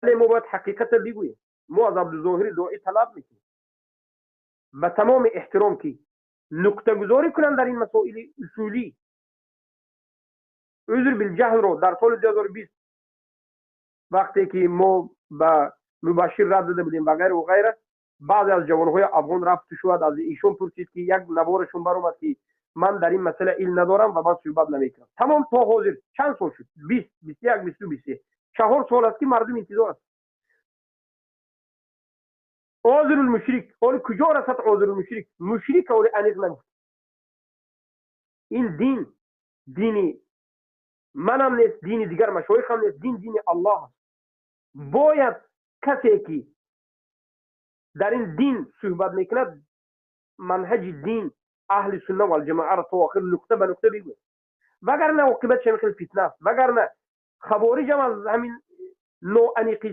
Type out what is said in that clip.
Вале мо бояд ҳақиқатро бигӯем. Мо аз Абдузоҳири Доӣ талаб мекунем, ба тамоми эҳтиром, ки нуктагузорӣ кунанд дар ин масоили усулӣ. Узр билҷаҳлро дар соли 2020, вақте ки мо ба Мубашшир рад дода будем ва ғайра ва ғайра, баъзе аз ҷавонҳои афғон рафту шуд, аз эшон пурсид, ки як наворашон баромад, ки ман дар ин масъала илм надорам ва ман суҳбат намекунам. Тамом, то ҳозир чанд сол шуд? 20, 21, 22, 23, 4 сол аст, ки мардум интизор аст. Озирулмушрик ҳоли куҷо расад? Озирулмушрик, мушрик ҳоли аниқ нагуфт. Ин дин дини манам нест, дини дигар машоихам нест, дин дини Аллоҳ аст. Бояд касе, ки дар ин дин суҳбат мекунад, манҳаҷи дин, аҳли сунна валҷамоаро то охир нуқта ба нуқта бигӯяд, вагарна оқибат ҳамин хел фитна аст, вагарна хавориҷам аз ҳамин ноаниқӣ.